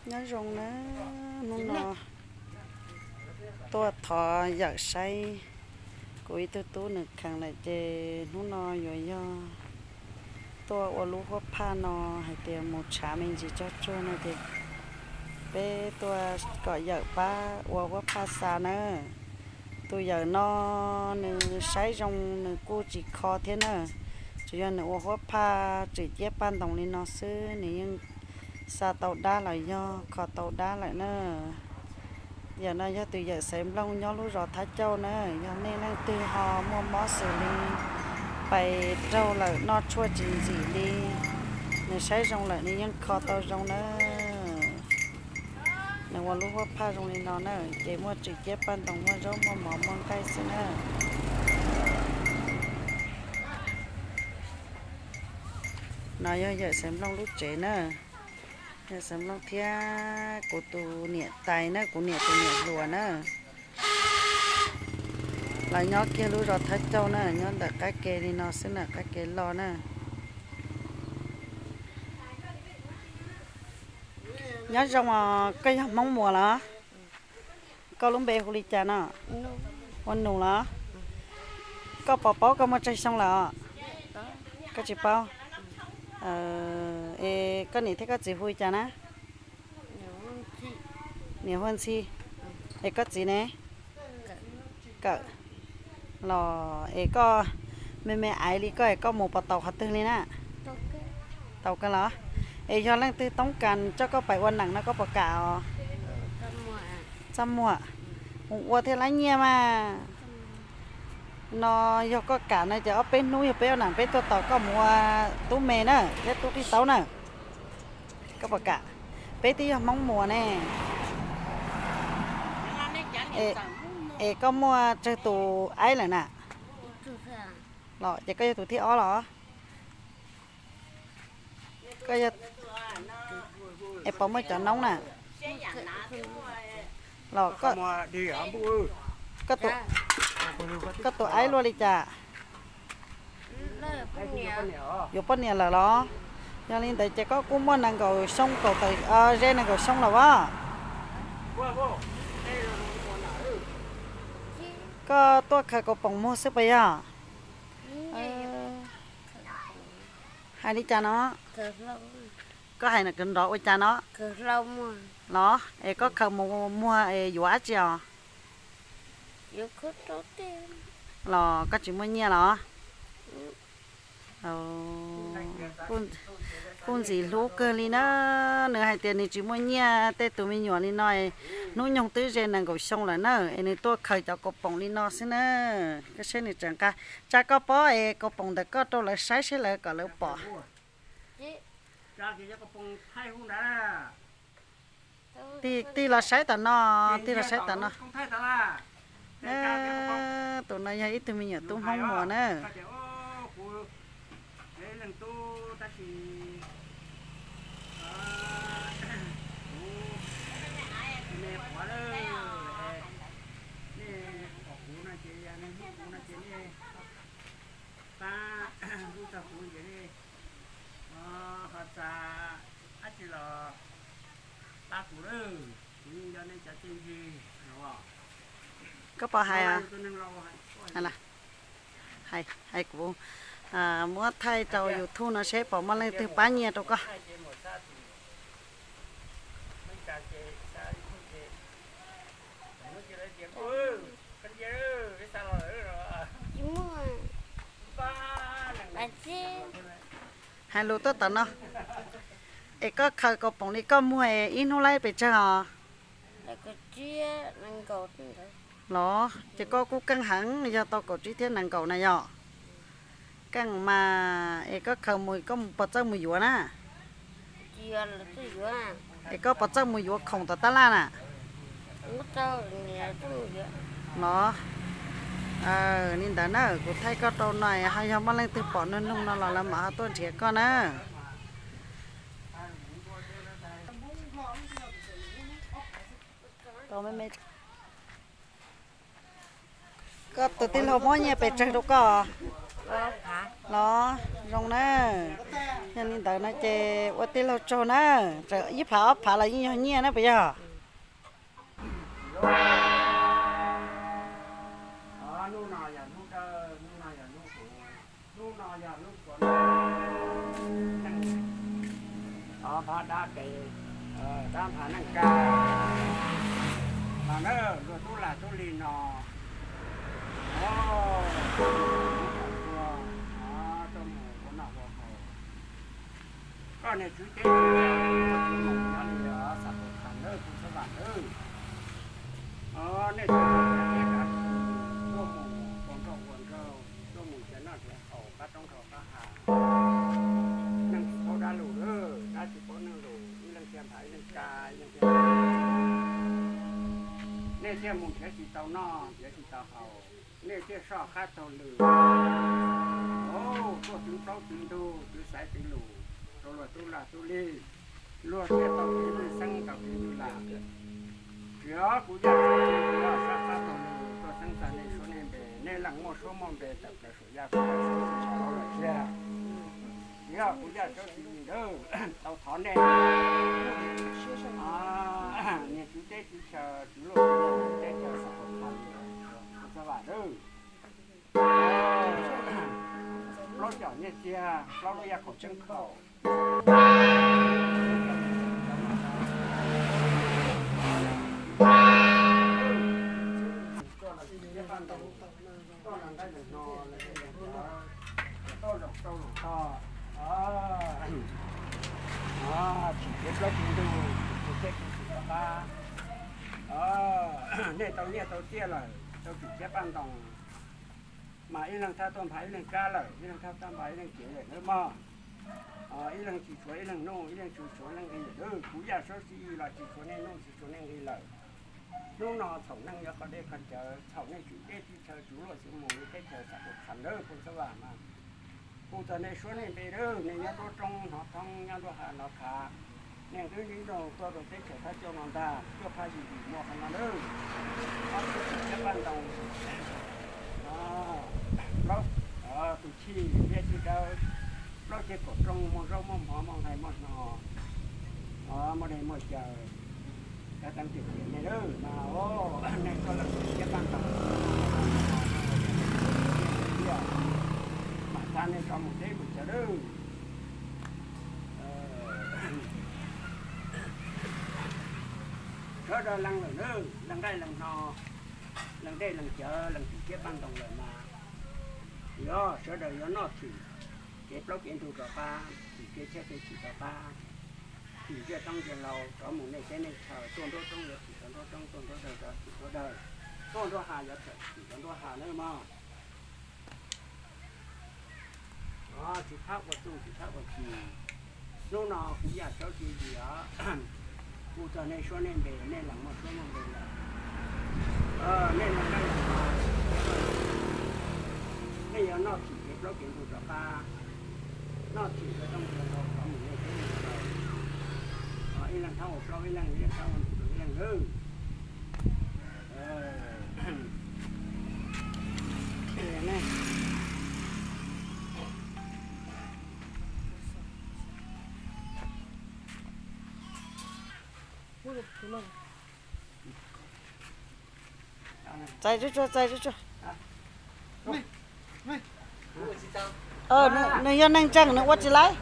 Nyob zoo na, hnub no tuaj thov yawm saib kuv ib tug tub nws kheev lawm ces hnub no yuav yog tuaj ua lub huab phaj no hais tias mus tshav me ntsis tso tsuag no ces peb tuaj kom yawm pab ua huab phaj xa na. Tus yawm no nws saib zoo nws kuj tsis kho thiab na, tsuas yog nws ua huab phaj tswm ciab paj ntoos li no xwb nws yeej xa tau dab los yog kho tau dab lawm na. Yawm no yog tus yawm Xaiv Nplooj nyob lub zos Thab Cauj na. Yog nej leej twg ho muaj mob xws li pais raug lawm noj tshuaj tsis ntxim li, nws saib zoo lawm nws yeej kho tau zoo na. Nws ua lub huab phaj zoo li no na, ces muaj tswm ciab paj ntoos muaj zaub muaj mov muaj nqaij xwb na. No yog yawm Xaiv Nplooj lub tsev na. Yawm Xaiv Nplooj thiab kuv tus niam tais na, kuv niam tus niam hluas na. Lawv nyob kiag lub zos Thab Cauj na, nyob ntawm qab ke li no xwb na, qab ke loj na. Nyob zoo os, koj yog Hmoob Muas los? Koj lub npe hu li cas no? Ua Nus los? Koj puas paub koj muaj tsawg xyoo lawm os? Koj tsis paub. Es koj niam thiab koj txiv hu li cas na? Niam hu Ntxhi. Es koj txiv ne? Kawm. Los es koj me me aiv li koj es koj mus puas tau qhov twg li na? Tau kawg los? Es yog leej twg toob kas coj koj pais ua neem no koj puas kam os? Txaj muag. Mus ua thiaj laib nyiaj mas. No yog koj kam no ces ob peb hnub yog peb ua neem peb tuaj tos koj mus ua tub me na thiab tub qij taub na. Koj puas kam? Peb twb yog Hmoob Muas ne. Es koj muaj tsawg tus aib lawm na? Los ces koj yog tus thib ob los? Es puas muaj cov noob na? Los koj tus aib luaj li cas? Yuav poj niam lawm los? Yog li ntawd ces koj kuj muaj nees nkaum xyoo kaum tawm, ze nees nkaum xyoo los as. Koj tuaj khaws kaus poom muag xwb puas yog? Hais li cas no? Koj hais nrov ua cas no? Los es koj khaws mus muag es yuav dab tsi os? Los koj tsis muaj nyiaj los? Kuj ntxim hlub kawg li na. Nws hais tias nws tsis muaj nyiaj, tej tus me nyuam li no hnub nyoog twb ze nees nkaum xyoo lawm na, es nws tuaj khaws cov kaus poom li no xwb na. Koj saib nws tseem nqa, tsa koj pob es kaus poom ntawm koj rau lawv saib seb lawv kom lawv pom. Tig los saib tom no, tig los saib tom no. Tus no yog ib tug me nyuam tub Hmoob Muas na. Koj puas hais? Hais, kuv muab thaij rau YouTube no seb puas muaj leej twg pab nyiaj rau koj. Hais lus tuaj tom no. Es koj khaws kaus poom li koj muag es ib hnub laib pes tsawg os? Los ces koj kuj keej heev, yog tau kaum tsib thiab nees nkaum na yom. Keej mas, es koj khaws mus koj puas txawj mus yuav na? Es koj puas txawj mus yuav khoom tom tab laj na? Los, li ntawd na, kuv thaij koj rau no, ho yog muaj leej twg pom nug nug no los lawv mam ho tuaj nrhiav koj na. Koj tus tij laug muab nyiaj pes tsawg rau koj? Los zoo na. Yog li ntawd no ces ua tij laug tsaug na. Txawm ib phav ob phav los yeej yog nyiaj na puas yog? Hnub no yog hnub dawb, hnub no yog hnub huv, hnub no yog hnub tshua neej, thov pab dab tes, dab pab neej tsa, mas na luag tub lag tub li no, tuaj mus ua noj ua haus. Koj niag tswv teb tswv chaw, koj tswv moos nyob li Xav Pos Khas nawb, kuv xav vam nawb. Nej tuaj mus kav teb kav chaw, tuaj mus ua nkauj ua nraug, tuaj mus nrhiav noj nrhiav haus qab roob rau qab hav. Neeg tsis paub dab lus, dab tsis paub neeg lus, ib leeg thiaj nphav ib leeg tsa, ib leeg thiaj, nej thiaj mus nrhiav tsis tau noj nrhiav tsis tau haus, nej thiaj soj qab taug lw. Tuaj twv plaub twv ntug twv xaiv twv lus rau luag tub lag tub li, luag thiaj tau kev lwj xeeb tau kev lwj lam. Tsis yog kuv Yaj Saub Tsis Yig soj qab taug lw tuaj xeeb txog nej suab nej npe, nej leej muaj suab muaj npe tawm plaws saum yaj kuv Yaj Saub Tsis Yig lawm thiab. Tsis yog kuv Yaj Saub Tsis Yig tau thov nej, niag tswv teb tswv chaw, tswv luaj tswv teb chaw Xav Pos Khas, kuv xav vam nawb. Plaub cov nyiaj txiag, plaub lub yaj kaum tseeb khaum. Tsim kev plaub kev ntug, tsim kev txhij txhua qab. Nej tau nyiaj tau txiaj lawm, tau tsim txiaj paj ntoos, mas ib leeg thawj tuaj nphav ib leeg kab lawm, ib leeg thawj tuaj nphav ib leeg cev lawm nawb mog. Ib leeg tsis tshuav ib leeg nuj, ib leeg tsis tshuav ib leeg nqi lawm. Kuv Yaj Saub Tsis Yig los tsis tshuav nej nuj tsis tshuav nej nqi lawm. Hnub no txhaum neeg yuav qhov dej qhov cawv, txhaum nej tswv teb tswv chaw, tswv luaj tswv moos li teb chaws Xav Pos Khas nawb, kuv xav vam mas. Kuv txog nej suab nej npe nawb, nej nyob nruab roob hnov thoob, nyob nruab hav hnov khav, nej twb ntsib nroog tuaj rau teb chaws Thab Coj no ntag, tuaj phaj yim yim muaj qhov no nawb. Ob tug tsim txiaj paj ntoos, plaub tus chij liab chij dawb, plaub ceg kaum rooj muaj zaub muaj mov muaj nqaij muaj hno, muaj dej muaj cawv, cov teev tiam tiam nej lawm mas, nej tuaj leej tsim txiaj paj ntoos, mam xa nej rov mus teb mus chaw lawm. Sawv daws leej lawm nawb, leej nqaij leej hno, leej dej leej cawv, leej tsim txiaj paj ntoos lawm mas, yog sawv daws yuav noj thim kev plaub kev ntug rov qab, thim kev chab kev chim rov qab, thim ntsiag toob ntsiag hlau rov mus nej teb nej chaw, tuaj nruab roob yuav thim rau nruab roob, tuaj nruab dawg rov thim nruab dawg, tuaj nruab hav yuav thim rau nruab hav nawb mog. Tsis thab ua txuj tsis thab ua ci, hnub no kuv Yaj Saub Tsis Yig os, kuv txog nej suab nej npe, nej leej muaj suab muaj npe lawm, nej leej, nej yuav noj thim kev plaub kev ntug rov qab, noj thim kev tooj kev hlau rov mus nej teb nej chaw, ib leeg thab ua plaub ib leeg, ib leeg thab ua ntug rau ib leeg nawb. Txais tsuag tsuag, txais tsuag tsuag. Nws yog neeg ntseeg nws ua tsis laiv.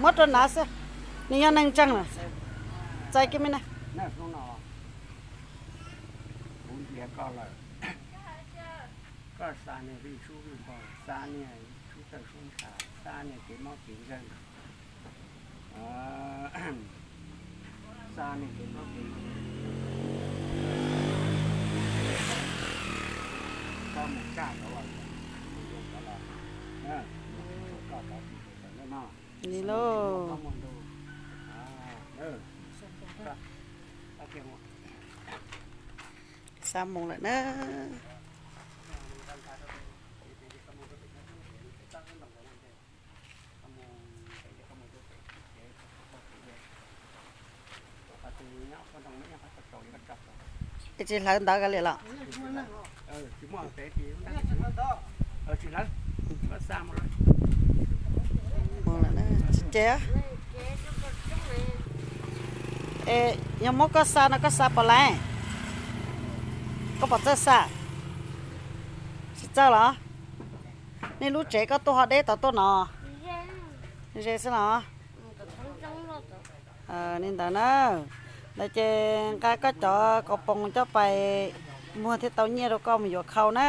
Muab rau nav xwb. Nws yog neeg ntseeg na. Txais kiag me na. Kuv ntiav koj lawm. Koj xa niag vij sub vij npog, xa niag sub tawj sub ntsha, xa niag kev mob kev nkeeg, xa niag kev mob kev nkeeg, koj mus kaj tod los, mus rau tod los, mus tsis tshua koj tod tsis tshua tod nawb mog. Li lauj. Xav mus lawm na. Es tsis hlawv ntawv kav liam los? Tsis muaj pem ti, Ces, es, yog muab koj xa no koj xa puas laib? Koj puas txawj xa? Tsis txawj los? Nej lub tsev koj tuaj ho deb tau tuaj no? Ze xwb los? Li ntawd na. Ntawd ces nqa koj cov kaus poos coj pais muag thiaj tau nyiaj rau koj mus yuav khau na.